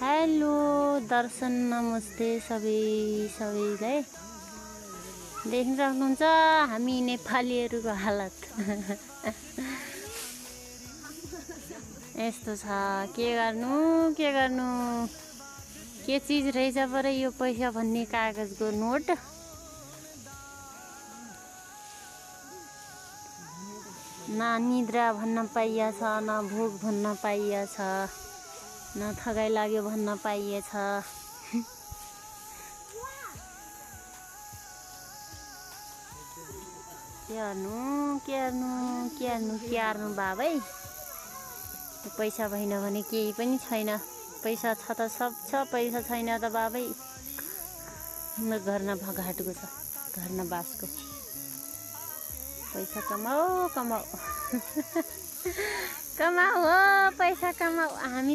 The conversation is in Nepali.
हेलो दर्शन नमस्ते सबैलाई देखिराख्नुहुन्छ हामी नेपालीहरूको हालत यस्तो छ। के गर्नु के चीज रहेछ पर यो पैसा भन्ने कागजको नोट। न निद्रा भन्न पाइएछ, न भोग भन्न पाइएछ, न थगाइ लाग्यो भन्न पाइएछ। के गर्नु बाबै। पैसा भएन भने केही पनि छैन। पैसा छ त सब छ, पैसा छैन त बाबै घर न भगाटको छ, घर न बासको। पैसा कमाऊ कमाऊ कमाऊ हो पैसा कमाऊ। हामी